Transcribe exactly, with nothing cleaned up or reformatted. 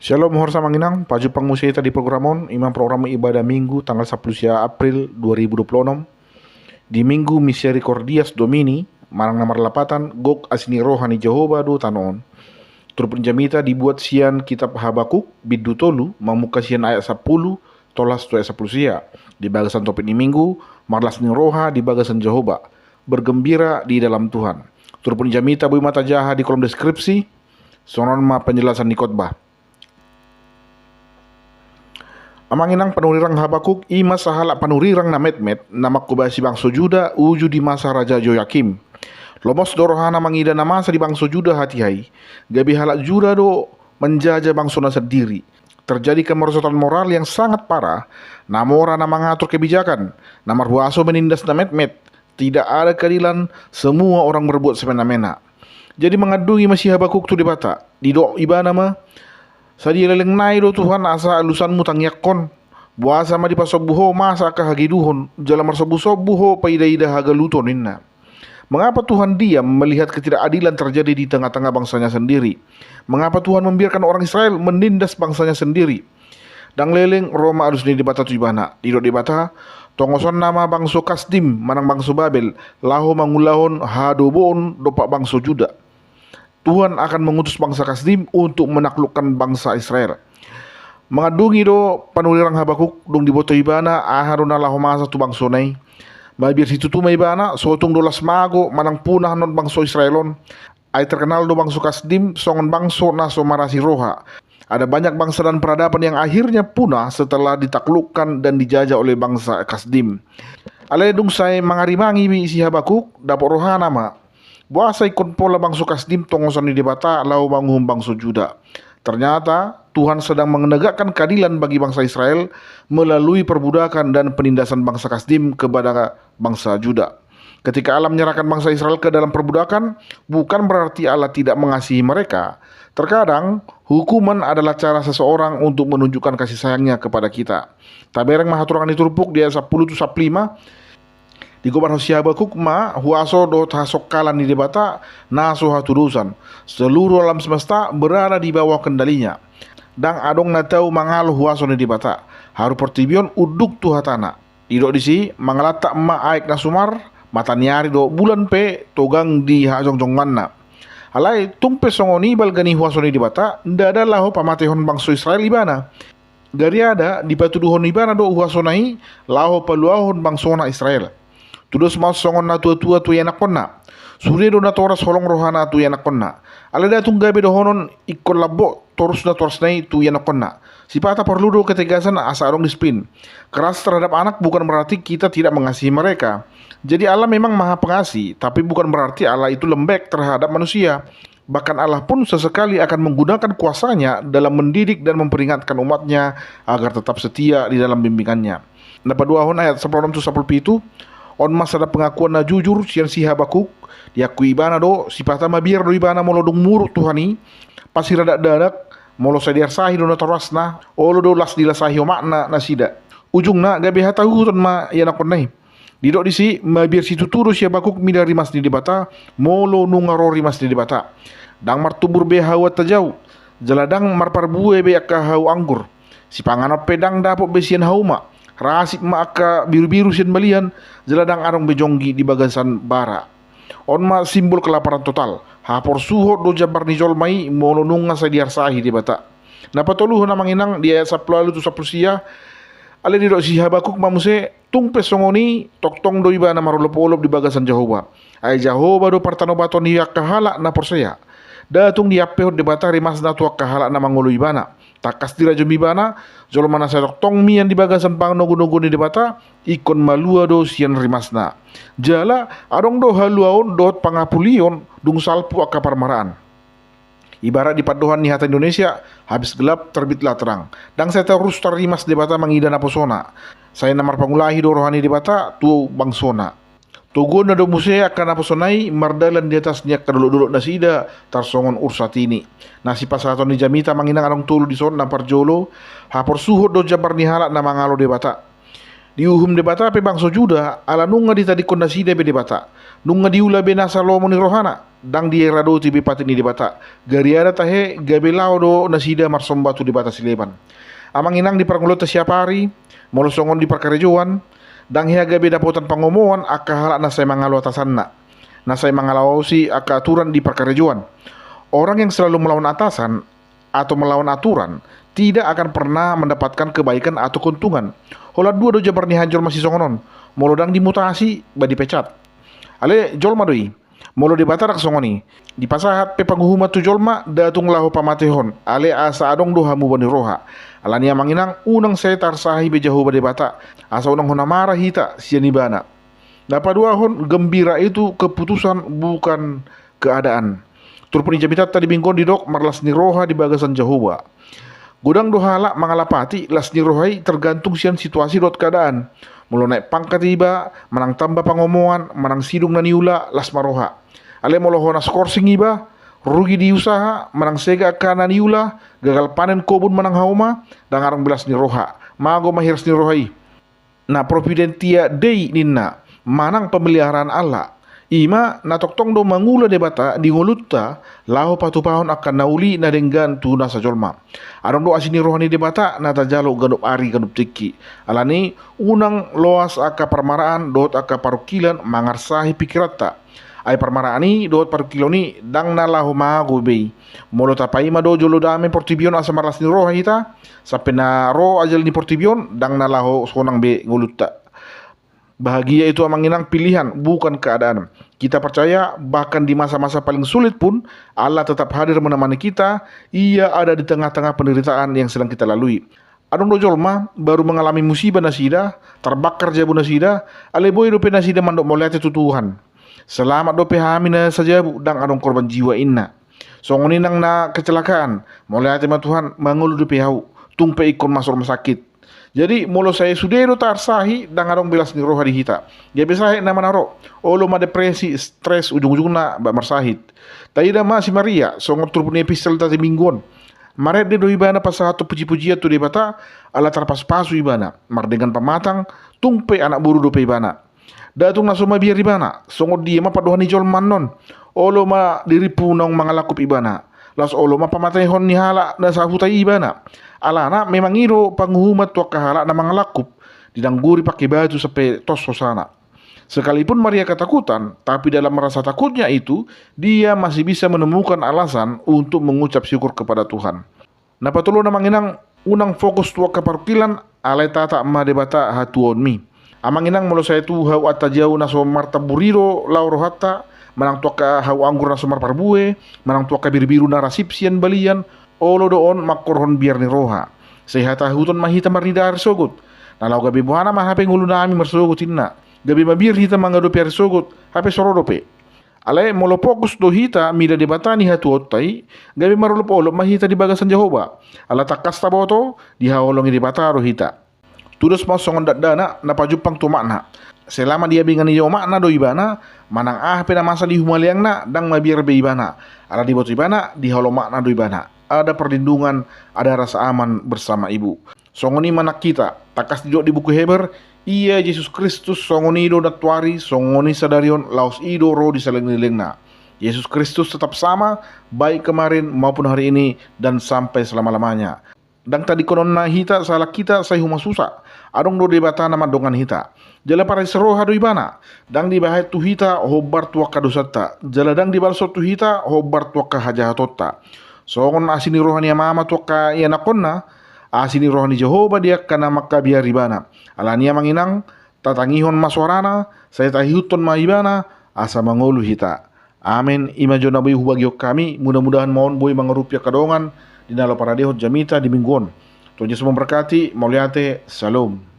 Shalom horsa manginang, pajumpang muse hita di program on, ima program ibadah Minggu tanggal sapuluh sia April dua ribu dua puluh enam. Di Minggu Misericordias Domini, manang na marlapatan, gok asi ni roha ni Jahowa do tano on. Turpuk ni jamita dibuat sian kitab Habakuk, bindu tolu, mamungka sian ayat sapuluh, tolhas tu ayat sapuluh sia. Di bagasan topik ni Minggu, marlas ni roha di bagasan Jahowa, bergembira di dalam Tuhan. Turpuk ni jamita boi ma tajaha di kolom deskripsi. Songon on ma penjelasan ni khotbah. Amang inang, panurirang Habakuk i ma sahalak panurirang na metmet na manghobasi bangso Juda uju di masa Raja Joyakim. Lomos do rohana mangida na masa di bangso Juda hatiha i, gabe halak Juda do manjaja bangsona sandiri. Terjadi kemerosotan moral yang sangat parah, na mora na mangatur kebijakan, na marhuaso menindas na metmet, tidak ada keadilan, semua orang berbuat semena-mena. Jadi mangandungi ma si Habakuk tu Debata, didok ibana ma, sadia leleng nai do Tuhan asa alusanmu tangiangkon? Boasa ma dipasombu ho masa angka hageduhon, jala marsombu-sombu ho paida-ida hagaluton, ninna. Mengapa Tuhan diam melihat ketidakadilan terjadi di tengah-tengah bangsanya sendiri? Mengapa Tuhan membiarkan orang Israel menindas bangsanya sendiri? Ndang leleng ro ma alus ni Debata tu ibana. Didok Debata, tongosonna ma bangso Kasdim manang bangso Babel, laho mangulahon hadoboon dompak bangso Juda. Tuhan akan mengutus bangsa Kasdim untuk menaklukkan bangsa Israel. Mangandungi do panurirang Habakuk, dung diboto ibana aha do na laho masa tu bangsona i. Mabiar situtu ma ibana, so tung do las mago manang punah non bangso Israel on. Ai terkenal do bangso Kasdim songon bangso na so marasi roha. Ada banyak bangsa dan peradaban yang akhirnya punah setelah ditaklukkan dan dijajah oleh bangsa Kasdim. Alai dung sai mangarimangi si Habakuk, dapot rohana ma, boasa ingkon pola bangso Kasdim tongoson ni Debata laho manguhum bangso Juda? Ternyata Tuhan sedang menegakkan keadilan bagi bangsa Israel melalui perbudakan dan penindasan bangsa Kasdim kepada bangsa Juda. Ketika Allah menyerahkan bangsa Israel ke dalam perbudakan, bukan berarti Allah tidak mengasihi mereka. Terkadang, hukuman adalah cara seseorang untuk menunjukkan kasih sayangnya kepada kita. Tabereng ma haturangan ni turpuk di ayat sapuluh tu sapuluh lima. Digombarhon si Habakuk ma huaso dohot hasongkalan ni Debata na so hatudosan. Seluruh alam semesta berada di bawah kendalinya. Ndang adong na tau mangalo huaso ni Debata. Haru portibi on unduk tu hatana. Didok disi, mangalantak ma aek na sumar, mataniari dohot bulan pe togang di hajongjonganna. Alai tung pe songon i balga ni huaso ni Debata, ndada laho pamatehon bangso Israel ibana. Gariada dipatuduhon ibana do huasona i laho paluahon bangsona Israel. Tudos ma on songon natuatua tu ianakkonna. Sude do natoras holong rohana tu ianakkonna. Alai nda tung gabe dohonon ingkon lambok torus natorasna i tu ianakkonna. Sipata porlu do ketegasan asa adong disiplin. Keras terhadap anak bukan berarti kita tidak mengasihi mereka. Jadi Allah memang Maha Pengasih, tapi bukan berarti Allah itu lembek terhadap manusia. Bahkan Allah pun sesekali akan menggunakan kuasa-Nya dalam mendidik dan memperingatkan umat-Nya agar tetap setia di dalam bimbingan-Nya. Na paduahon, ayat sapuluh onom tu sapuluh pitu, on ma sada pengakuan na jujur sian si Habakuk. Diakui ibana do, sipata mabiar do ibana molo dung muruk Tuhan i, pasiradadak-dadak, molo sai diarsahi do natorasna, olo do las dilasahi omakna nasida. Ujungna gabe hatahuton ma ianakkonna i. Didok disi, mabiar situtu do si Habakuk mida rimas ni Debata molo nunga ro rimas ni Debata. Ndang martumbur be hau antajau, jala ndang marparbue be angka hau anggur. Sipanganon pe ndang dapot be sian hauma. Rasip ma angka birubiru sian balian, jala ndang adong be jonggi di bagasan bara. On ma simbol kelaparan total. Haporsuhon do jambar ni jolma i molo nunga sai diarsahi Debata. Na patoluhon, amang inang, di ayat sapuluh ualu tu sapuluh sia, alai didok si Habakuk ma muse, tung pe songon i, tongtong do ibana marolopolop di bagasan Jahowa. Ai Jahowa do partanobaton ni angka halak na porsea. Nda tung diampehon Debata rimasna tu angka halak na mangoloi ibana. Tangkas dirajumi ibana, jolma na sai tongtong mian di bagasan panogunoguon ni Debata, ingkon malua do sian rimasna. Jala, adong do haluaon dohot pangapulion dung salpu angka parmaraan. Ibarat di pandohan ni hata Indonesia, habis gelap terbitlah terang. Ndang sai torus tarrimas Debata mangida naposona. Sai na marpangulahi do roha ni Debata tu bangsona. Toguonna do muse angka naposona i mardalan di atas ni angka dolokdolok nasida tarsongon ursatini. Na sipasahaton ni jamita, amang inang, adong tolu dison. Na parjolo, haporsuhon do jambar ni halak na mangalo Debata. Diuhum Debata pe bangso Juda, ala nunga ditadingkon nasida be Debata. Nunga diula be nasa lomo ni rohana, ndang diradoti be patik ni Debata. Gariada tahe gabe laho do nasida marsomba tu debata sileban. Amang inang, di parngoluonta siapari, molo songon di parkarejoan, ndang hea gabe dapotan pangomoan angka halak na sai mangalo atasanna, na sai mangalaosi angka aturan di parkarejoan. Orang yang selalu melawan atasan atau melawan aturan tidak akan pernah mendapatkan kebaikan atau keuntungan. Holan dua do jambar ni hajolma sisongon on. Molo ndang dimutasi, ba dipecat. Ale jolma do i. Molo Debata ndang songon i. Dipasahat pe panguhuman tu jolma, nda tung laho pamatehon, ale asa adong do hamuba ni roha. Alani amang inang, unang sai tarsahi be Jahowa Debata, asa unang hona marah hita sian Ibana. Na paduahon, gembira itu keputusan, bukan keadaan. Turpuk ni jamitanta di minggu on didok marlas ni roha di bagasan Jahowa. Godang do halak mangalapati las ni roha i tergantung sian situasi dohot keadaan. Molo naek pangkat iba, manang tamba pangomoan, manang sidung na niula, las ma roha. Ale molo honas korsing iba, rugi di usaha, manang sega angka na niula, gagal panen kobun manang hauma, ndang adong be las ni roha. Mago ma hiras ni roha i. Na providentia Dei ninna, manang pemeliharaan Allah. Ima na tongtong do mangula Debata di ngolunta, laho patupahon angka na uli na denggan tu nasa jolma. Adong do asi ni roha ni Debata na tajalo ganup ari ganup tingki. Alani, unang loas angka parmaraan dohot angka parungkilan mangarsahi pikiranta. Ai parmaraan i dohot parungkilon i ndang na laho mago be i. Molo tapaima do jolo dame portibi on asa marlas ni roha hita, sampe na ro ajal ni portibi on, ndang na laho sonang be ngolunta. Bahagia itu amang inang pilihan, bukan keadaan. Kita percaya, bahkan di masa-masa paling sulit pun, Allah tetap hadir menemani kita, Ia ada di tengah-tengah penderitaan yang sedang kita lalui. Adong do jolma, baru mengalami musiba nasida, tarbakar jabu nasida, alai boi dope nasida mandok mauliate tu Tuhan. Selamat dope hami na sajabu, ndang adong korban jiwa inna. Songon i nang na kecelakaan, mauliate ma Tuhan, mangolu dope ahu, tung pe ingkon masuk rumah sakit. Jadi, molo sai sude do tarsahi, ndang adong be las ni roha di hita. Gabe sahe nama na ro, olo ma depresi, stres, ujung-ujungna ba marsahit. Taida ma si Maria, songon turpuk ni epistelta di minggu on. Marende do ibana pasahathon puji-pujian tu Debata, ala tarpasu-pasu ibana, mardenggan pamatang, tung pe anak boru dope ibana. Nda tung na so mabiar ibana, songon dia ma pandohan ni jolma annon. Olo ma dirimpu naung mangalangkup ibana. Laos olo ma pamatehon ni halak na sahuta i ibana. Alana memang i do panguhuman tu angka halak na mangalangkup, didangguri pake batu sampe tos hosana. Sekalipun Maria ketakutan, tapi dalam rasa takutnya itu, dia masih bisa menemukan alasan untuk mengucap syukur kepada Tuhan. Na patoluna amang inang, unang fokus tu angka parungkilan, alai tatap ma Debata hatuaonmi. Amang inang, molo sai tu hau antajau na so martambur i do laho rohanta, manang tu angka hau anggur na so marparbue, manang tu angka birbiru na rasip sian balian, olo do on mangkorhon biar ni roha. Sai hatahuton ma hita marnida ari sogot. Na laho gabe bohana ma hape ngolunami marsogot inna. Gabe mabiar hita mangadopi ari sogot, hape so ro dope. Alai molo fokus do hita mida Debata ni hatuaonta i, gabe marolop-olop ma hita di bagasan Jahowa. Ala tangkas taboto, dihaholongi Debata do hita. Tudos ma songon dakdanak na pajumpang tu omakna. Selama di abingan ni omakna do ibana, manang aha pe na masa di humaliangna, ndang mabiar be ibana. Ala diboto ibana, dihaholongi omakna do ibana. Ada perlindungan, ada rasa aman bersama ibu. Songon i ma nang hita, tangkas didok di buku Heber, ia Jesus Kristus songon i do nantuari, songon i sadari on, laos i do ro di saleleng ni lelengna. Yesus Kristus tetap sama, baik kemarin maupun hari ini, dan sampai selama-lamanya. Ndang tadingkononna hita sahalak hita sai humasusa. Adong do Debata na mandongani hita. Jala paras roha do ibana. Ndang dibahen tu hita hombar tu angka dosanta. Jala ndang dibalshon tu hita hombar tu angka hajahatonta. Songon asi ni roha ni amama tu angka ianakhonna, asi ni roha ni Jahowa di angka na mangkabiari ibana. Alani amang inang, tatangihon ma soarana, sai taihuthon ma ibana, asa mangolu hita. Amen. I ma jo na boi hubagihon hami, mudah-mudahan ma on boi mangarupi angka dongan di na laho paradehon jamita di minggu on. Tuhan Yesus memberkati, mauliate, syalom.